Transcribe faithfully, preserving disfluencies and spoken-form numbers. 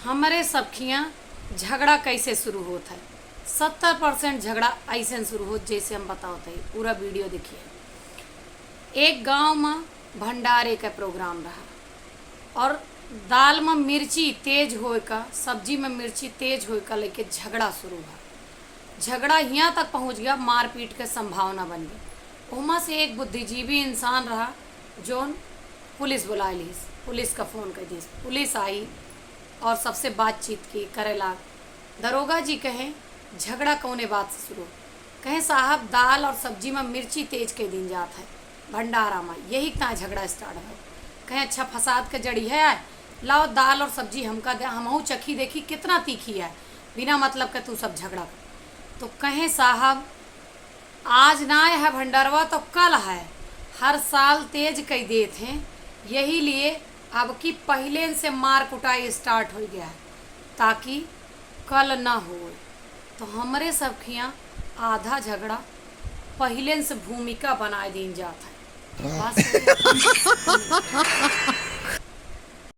हमरे सब खियाँ झगड़ा कैसे शुरू होत है? सत्तर परसेंट झगड़ा ऐसे शुरू होत, जैसे हम बतावत है, पूरा वीडियो देखिए। एक गांव में भंडारे का प्रोग्राम रहा और दाल में मिर्ची तेज होए का, सब्जी में मिर्ची तेज होए का लेके झगड़ा शुरू हुआ। झगड़ा हियाँ तक पहुँच गया, मारपीट के संभावना बन गई। ओमा से एक बुद्धिजीवी इंसान रहा, जोन पुलिस बुलाए लिहिस, पुलिस का फोन कर दिस। पुलिस आई और सबसे बातचीत की, करे लाग। दरोगा जी कहे, "झगड़ा कौने बात से शुरू?" कहे, "साहब, दाल और सब्जी में मिर्ची तेज कर दीन जात है भंडारा में, यही ता झगड़ा स्टार्ट हो।" कहे, "अच्छा, फसाद के जड़ी है, लाओ दाल और सब्जी हमका दे, हमहू चखी, देखी कितना तीखी है, बिना मतलब के तू सब झगड़ा कर।" तो कहे, "साहब, आज ना है भंडारवा तो कल है, हर साल तेज कई देत हैं, यही लिए अब की पहिले से मार कुटाई स्टार्ट हो गया है, ताकि कल ना होए।" तो हमरे सब खियाँ आधा झगड़ा पहिले से भूमिका बनाए दीन जात है। बात सही है।